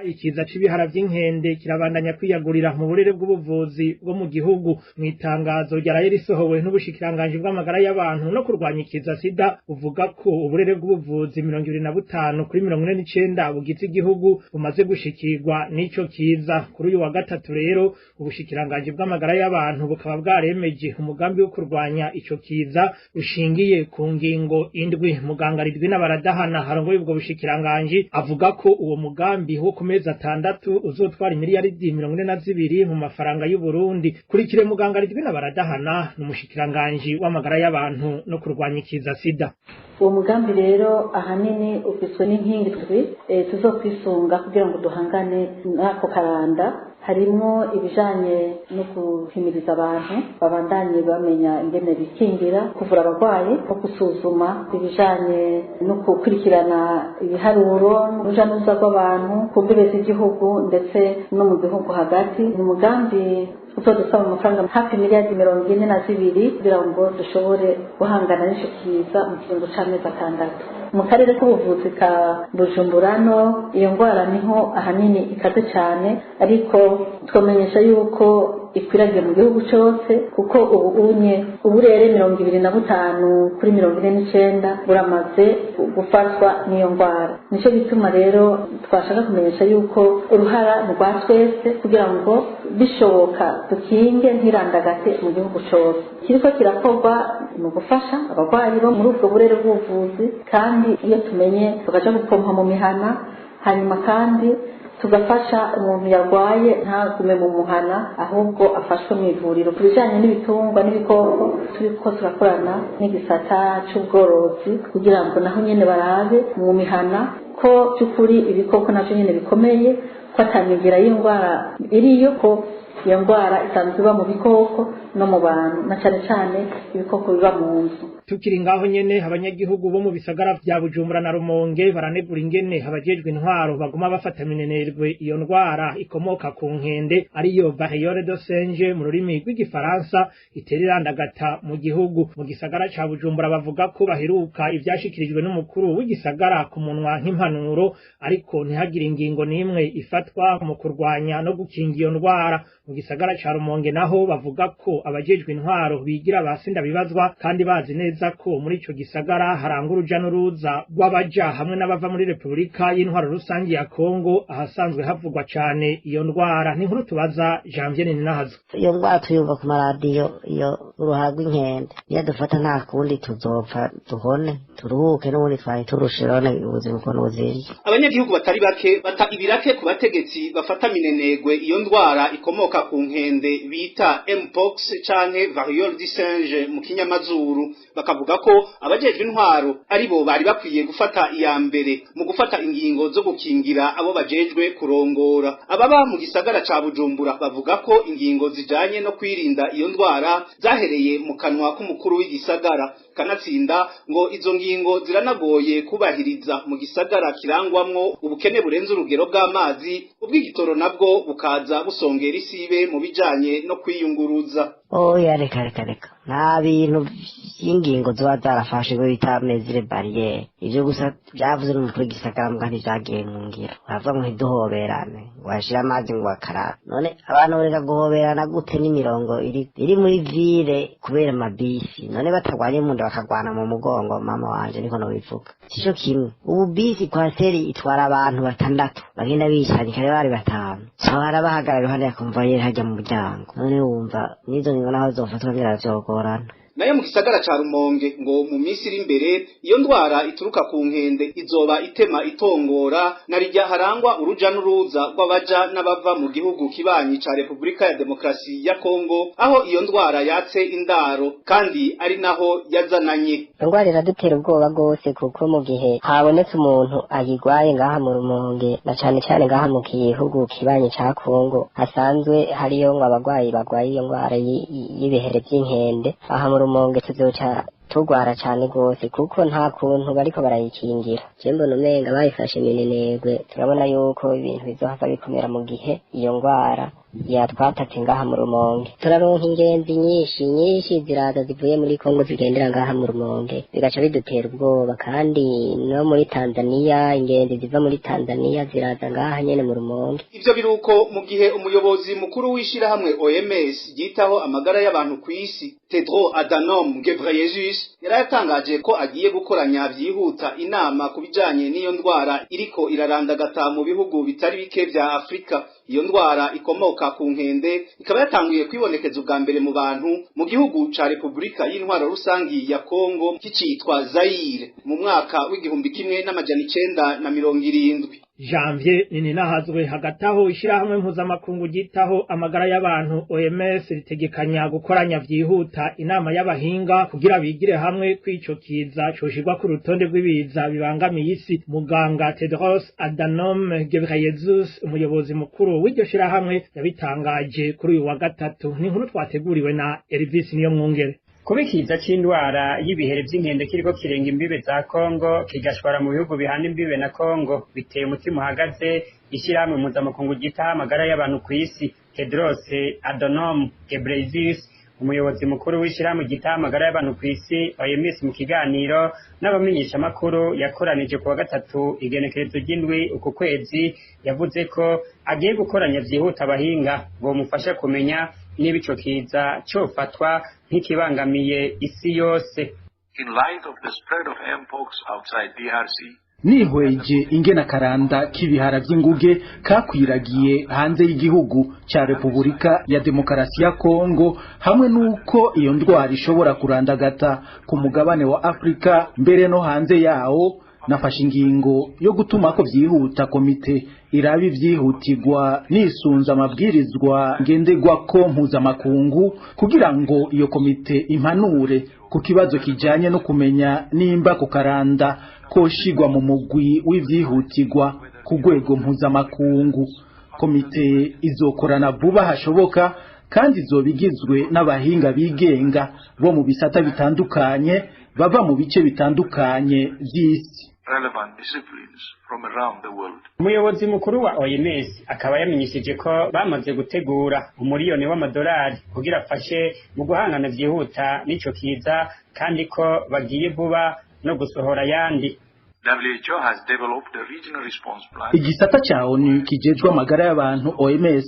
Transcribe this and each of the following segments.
Ikiza c'ibihara vy'inkende kirabandanya kwiyagurira mu burere bw'ubuvuzi bwo mu gihugu. Mw'itangazo ryaraye risohowe n'ubushikiranganji bw'amagara y'abantu no kurwanya ikiza sida, buvuga ko uburere bw'ubuvuzi 25 kuri 49 bugize igihugu bumaze gushikirwa n'ico kiza. Kuri uyu wa gatatu rero, ubushikiranganji bw'amagara y'abantu bukaba bwaremeje umugambi wo kurwanya ico kiza ushingiye ku ngingo 7. Muganga Ridwina Baradahana harongoye ubwo bushikiranganji avuga ko uwo mugambi wo ku mezi 6 uzotwara imiliyaridi 42 mu mafaranga y'u Burundi. Kurikire muganga Ridwina Baradahana, n'umushikiranganji w'amagara y'abantu no kurwanya ikiza sida. Uwo mugambi rero ahanini ugizwe n'inkingi ndwi tuzokwisunga kugira ngo duhangane n'ako karanda. Harimwo ibijanye no guhimiriza abantu babandanye bamenya ingene bikingira, kuvura abarwayi, no gusuzuma ibijanye no gukurikirana ibiharuro n'uruja n'uruza rw'abantu ku mbibe z'igihugu ndetse no mu gihugu hagati. Ni umugambi uzodusaba amafaranga hafi miliyari 42 kugira ngo dushobore guhangana n'ico kiza mu kiringo c'amezi 6. Mu karere k'ubuvuzi ka Bujumbura no iyo ngwara niho ahanini ikaze cyane, ariko twamenyesha yuko ikwiragiye mu gihugu cyose, kuko ubu unye uburere 25 kuri 49 buramaze gufatwa n'iyo ndwara. Nicyo gituma rero twashaka kumenyesha yuko uruhara ni rwa twese kugira ngo bishoboka dukinge ntirandagate mu gihugu cyose. Kiriko kirakorwa ni ugufasha abarwayi bo muri ubwo burere bw'ubuvuzi, kandi iyo tumenye tugaca gupompa mu mihana, hanyuma kandi tugafasha umuntu yarwaye ntagume mu muhana, ahubwo afashwe mu ivuriro. Ku bijanye n'ibitungwa n'ibikoko, turiko turakorana n'igisata c'ubworozi kugira ngo naho nyene barabe mu mihana ko by'ukuri ibikoko navyo nyene bikomeye, ko atamigera y'indwara iriyo, ko iyo ndwara isanzwe iba mu bikoko no mu bantu, na cane cane ibikoko biba mu nzu. Tukiri ngaho nyene, abanyagihugu bo mu bisagara vya Bujumbura na Rumonge baranegura ingene abajejwe intwaro baguma bafata minenerwe iyo ndwara ikomoka ku nkende, ariyo variole de singe mu rurimi rw'igifaransa, itera irandagata mu gihugu. Mu gisagara ca Bujumbura bavuga ko baheruka ivyashikirijwe n'umukuru w'igisagara ku munwa nk'impanuro, ariko ntihagire ingingo n'imwe ifatwa mu kurwanya no gukinga iyo ndwara. Mu gisagara ca Rumonge naho bavuga ko abajejwe intwaro bigira basinda bibazwa, kandi bazi neza ko muri ico gisagara haranga uruja n'uruza rw'abaja hamwe n'abava muri Repubulika y'Intwaro Rusangi ya Kongo, ahasanzwe havugwa cane iyo ndwara. Ni inkuru tubaza Janvier Ninahazo. Iyo ndwara tuyumva ku maradiyo, iyo uruhara rw'inkende niyo dufata, nta kundi tuzopfa duhone turuhuke, n'ubundi twari turushe, none ubuzima ukuntu buzimvye. Abanyagihugu batari bake bata ibirake ku bategetsi bafata minenegwe iyo ndwara ikomoka ku nkende bita mpox canke variole du singe mu kinyamazuru. Bakavuga ko abajejwe intwaro aribo bari bakwiye gufata iya mbere mu gufata ingingo zo gukingira abo bajejwe kurongora. Ababa mu gisagara ca Bujumbura bavuga ko ingingo zijanye no kwirinda iyo ndwara zahereye mu kanwa k'umukuru w'igisagara. Kanatsinda ngo izo ngingo ziranagoye kubahiriza mu gisagara kirangwamwo ubukene burenze urugero bw'amazi, ubw'igitoro nabwo bukaza busongera isibe mu bijanye no kwiyunguruza. Oya, reka reka reka, nta bintu vy'ingingo ziba zarafashe ngo bita mesure barriere. Ivyo gusa vyavuze n'umukuru w'igisagara, mbwa ntivyagiye mu ngiro. Baravuga ngo ntiduhoberane, ngo bashire amazi ngo bakarabe. None abantu bareka guhoberana gute n'imirongo iri muri ville kubera amabisi? None batagwanye mu nda bakagwana mu mugongo, mama wanje, niko nobivuga, sico kimwe. Ubu bisi kwaseri itwara abantu 6, bagenda bicanye, kare bari 5, bahora bahagarara iruhande ya convoyeur hajya mu muryango. None wumva n'izo ngingo naho zofatwa ngira vyogorana. Nayo mu gisagara ca Rumonge ngo mu minsi iri imbere iyo ndwara ituruka ku nkende izoba itema itongora, narirya harangwa uruja n'uruza rw'abaja n'abava mu gihugu kibanyi ca Repubulika ya Demokarasi ya Kongo, aho iyo ndwara yatse indaro kandi ari naho yazananye. Indwara iradutera ubwoba rwose, kuko mu gihe habonetse umuntu ayigwaye ngaha mu Rumonge, na cane cane ngaha mu gihugu kibanyi ca Kongo hasanzwe hariyo ngo abagwayi bagwaye iyo ndwara y'ibihere vy'inkende, aha mu Rumonge tuzoca tugwara cane gose, kuko nta kuntu bariko barayikingira. Je mbona umenga bayifashe minenegwe. Turabona yuko ibintu bizohava bikomera mu gihe iyo ndwara Yatwatatse ngaha mu Rumonge, turaronka ingenzi nyinshi nyinshi ziraza zivuye muri Kongo zigendera ngaha mu Rumonge, bigaca bidutera ubwoba. Kandi no muri Tanzania, ingenzi ziva muri Tanzania ziraza ngaha nyene mu Rumonge. Ivyo biruko mu gihe umuyobozi mukuru w'ishirahamwe OMS ryitaho amagara y'abantu ku isi, Tedros Adhanom Ghebreyesus, yarayatangaje ko agiye gukoranya vyihuta inama ku bijanye n'iyo ndwara iriko irarandagata mu bihugu bitari bike vya Afrika. Iyo ndwara ikomoka ku nkende ikaba yatanguye kwibonekeza ubwa mbere mu bantu mu gihugu ca Repubulika y'Intwaro Rusangi ya Kongo kicitwa Zaire mu mwaka w'1970. Janvier Nininahazwe. Hagati aho, ishirahamwe mpuzamakungu ryitaho amagara y'abantu OMS ritegekanya gukoranya vyihuta inama y'abahinga kugira bigire hamwe kw'ico kiza coshirwa ku rutonde rw'ibiza bibangamiye isi. Muganga Tedros Adhanom Ghebreyesus, umuyobozi mukuru w'iryo shirahamwe, yabitangaje kuri uyu wa gatatu. Ni inkuru twateguriwe na Elvis Niyomwungere. Kuba ikiza c'indwara y'ibihere vy'inkende kiriko kirenga imbibe za Kongo kigashwara mu bihugu bihana imbibe na Kongo biteye umutima uhagaze ishyirahamwe mpuzamakungu ryitaho amagara y'abantu ku isi. Tedros Adhanom Ghebreyesus, umuyobozi mukuru w'ishyirahamwe ryitaho amagara y'abantu ku isi OMS, mu kiganiro n'abamenyeshamakuru yakoranije ku wa gatatu igenekerezo ry'indwi uku kwezi, yavuze ko agiye gukoranya vyihuta abahinga bomufasha kumenya niba ico kiza cofatwa nk'ikibangamiye isi yose. In light of the spread of mpox outside DRC, Nihweje ingena karanda k'ibihara vy'inguge kakwiragiye hanze y'igihugu ca Repubulika ya Demokarasi ya Kongo, hamwe n'uko iyo ndwara ishobora kurandagata ku mugabane wa Afrika mbere no hanze yawo, nafashe ingingo yo gutuma ko vyihuta komite iraba ivyihutirwa nisunza amabwirizwa ngenderwako mpuzamakungu, kugira ngo iyo komite impanure ku kibazo kijanye no kumenya nimba ku karanda koshigwa mu mugwi w'ivyihutirwa ku rwego mpuzamakungu. Komite izokorana vuba hashoboka kandi izoba igizwe n'abahinga bigenga bo mu bisata bitandukanye bava mu bice bitandukanye vy'isi. relevant disciplines from around the world. Umuyobozi mukuru wa OMS akaba yamenyesheje ko bamaze gutegura umuriyoni w'amadolari kugira afashe mu guhangana vyihuta n'ico kiza, kandi ko bagiye vuba no gusohora ayandi. WHO has developed a regional response plan. Igisata ca ONU kijejwe amagara y'abantu OMS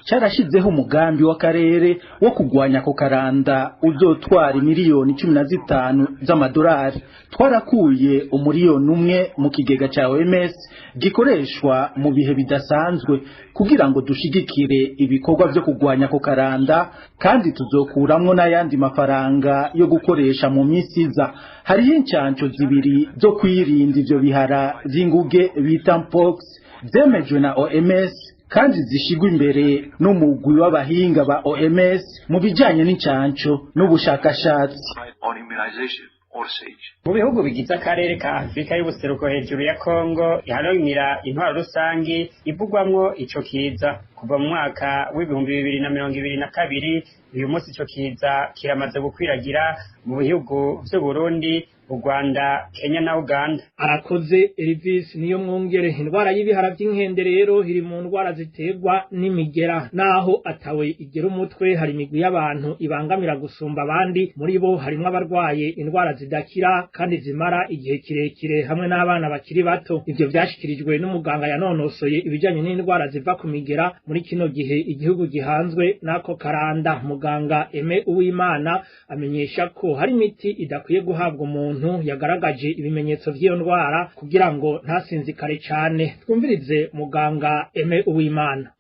carashizeho umugambi w'akarere wo kugwanya ako karanda uzotwara miliyoni 15 z'amadolari. Twarakuye 1 umuriyoni mu kigega ca OMS gikoreshwa mu bihe bidasanzwe kugira ngo dushigikire ibikorwa vyo kugwanya ako karanda, kandi tuzokuramwo n'ayandi mafaranga yo gukoresha mu minsi iza. Hariho incanco zibiri zo kwirinda ivyo bihara vy'inguge bita mpox zemejwe na OMS kandi zishigwa imbere n'umugwi w'abahinga ba OMS mu bijanye n'incanco n'ubushakashatsi. On immunization or SAGE. Mu bihugu bigize akarere ka Afurika y'ubuseruko hejuru ya Kongo iharanira intwaro rusangi ivugwamwo ico kiza kuva mu mwaka w'2022, uyu munsi ico kiza kiramaze gukwiragira mu bihugu vy'u Burundi, u Rwanda, Kenya na Uganda. Arakoze Elvis Niyomwungere. Indwara y'ibihara vy'inkende rero iri mu ndwara ziterwa n'imigera. Naho atawe igera umutwe, hari imigwi y'abantu ibangamira gusumba abandi. Muri bo harimwo abarwaye indwara zidakira kandi zimara igihe kirekire hamwe n'abana bakiri bato. Ivyo vyashikirijwe n'umuganga yanonosoye ibijanye n'indwara ziva ku migera muri kino gihe igihugu gihanzwe n'ako karanda. Muganga Aime Uwimana amenyesha ko hari imiti idakwiye guhabwa umuntu yagaragaje ibimenyetso vy'iyo ndwara kugira ngo ntasinzikare cane. Twumvirize muganga Aime Uwimana.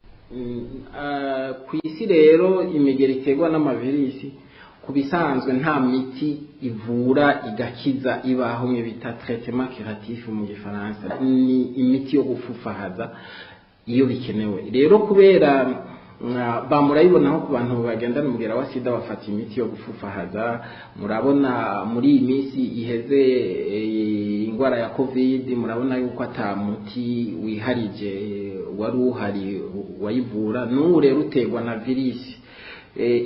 Ku isi rero, imigeri iterwa n'amavirisi ku bisanzwe nta miti ivura igakiza ibaho, mwe bita traitement curatif mu gifaransa. Ni imiti yo gufufahaza iyo bikenewe. Rero kubera ba murabibona nko ku bantu bagendana umugera wa sida bafata imiti yo gufufahaza. Murabona muri iyi minsi iheze indwara ya Covid, murabona yuko ata muti wiharije wari uhari wayivura. N'ubu rero uterwa na virisi.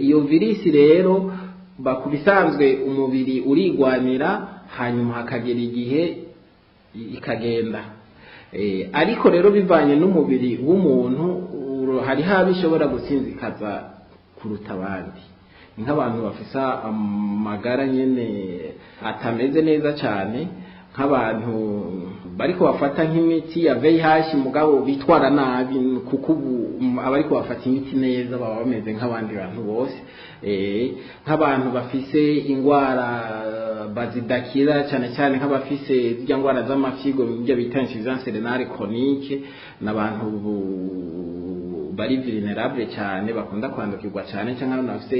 Iyo virisi rero ku bisanzwe umubiri urigwanira, hanyuma hakagera igihe ikagenda. Ariko rero bivanye n'umubiri w'umuntu, Hariho abishobora gusinzikaza kuruta abandi, nk'abantu bafise amagara nyene atameze neza cyane, nk'abantu bariko bafata nk'imiti ya VIH mugabo bitwara nabi, kuko ubu abariko bafata imiti neza baba bameze nk'abandi bantu bose. Nk'abantu bafise ingwara bazidakira, cyane cyane nk'abafise zirya ngwara z'amafyigo, ibyo bita insuffisance rénale chronique, n'abantu bari vulnerable cyane, bakunda kwandukirwa cyane, cyangwa abantu bafise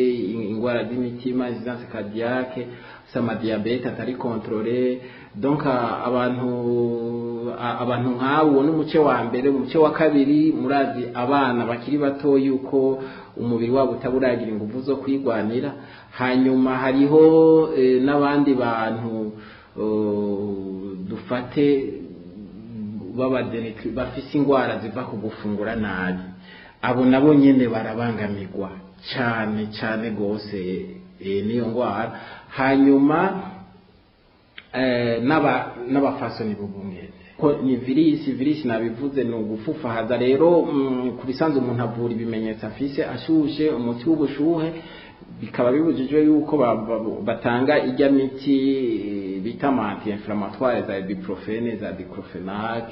ingwara z'imitima, insuffisance cardiaque, bafise amadiabète atari contrôlé. Donc abantu nk'abo ni umuce wa mbere. Umuce wa kabiri, murazi abana bakiri bato yuko umubiri wabo utaburagira ingufu zo kwigwanira. Hanyuma hariho n'abandi bantu dufate bafise ingwara ziva ku gufungura nabi. Abo nabo nyene barabangamirwa cyane cyane gose n'iyo ngwara. Hanyuma n'abafasoni b'ubungene ko ni virisi nabivuze, ni ugufufahaza. Rero ku bisanzwe umuntu avura ibimenyetso afise, ashushe, umuti w'ubushuhe. Bikaba bibujijwe yuko batanga ijya miti bita anti inflammatoire, za ibuprofène, za diclofenac,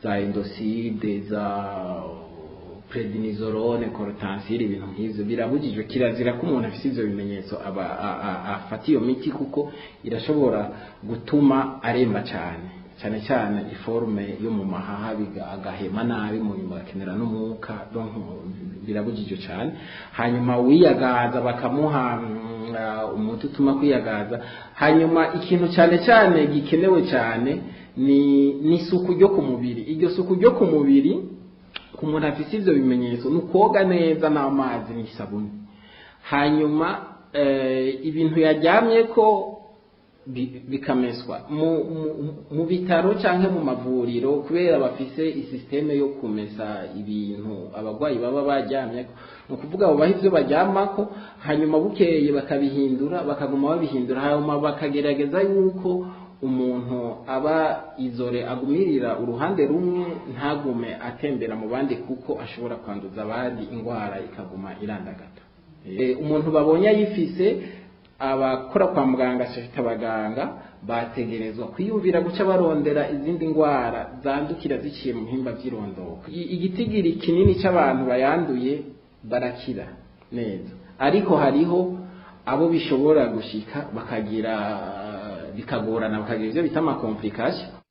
za Indocid, za prednisolone, Cortancyl, ibintu nk'ivyo birabujijwe. Kirazira ko umuntu afise ivyo bimenyetso aba afata iyo miti, kuko irashobora gutuma aremba cyane cyane cyane iforme yo mu mahaha, agahema nabi, mu nyuma agakenera n'umwuka. Donc birabujijwe cyane. Hanyuma wiyagaza bakamuha umuti utuma kwiyagaza. Hanyuma ikintu cyane cyane gikenewe cyane ni isuku ryo ku mubiri. Iryo suku ryo ku mubiri ku muntu afise ivyo bimenyetso ni ukoga neza n'amazi n'isabuni. Hanyuma ibintu yaryamye ko bikameswa mu bitaro cyangwa mu mavuriro, kubera bafise isystème yo kumesa ibintu abagwayi baba baryamye. Ni ukuvuga babaha ivyo baryamako, hanyuma bukeye bakabihindura, bakaguma babihindura. Hanyuma bakagerageza yuko umuntu aba isolé, agumirira uruhande rumwe, ntagume atembera mu bandi, kuko ashobora kwanduza abandi, indwara ikaguma irandagata. Umuntu babonye ayifise, abakora kwa muganga, afite abaganga bategerezwa kwiyumvira guca barondera izindi ndwara zandukira ziciye mu bihimba by'irondoka. Igitigiri kinini cy'abantu bayanduye barakira neza, ariko hariho abo bishobora gushika bakagira bikagorana, bakagira ivyo bita amacomplications.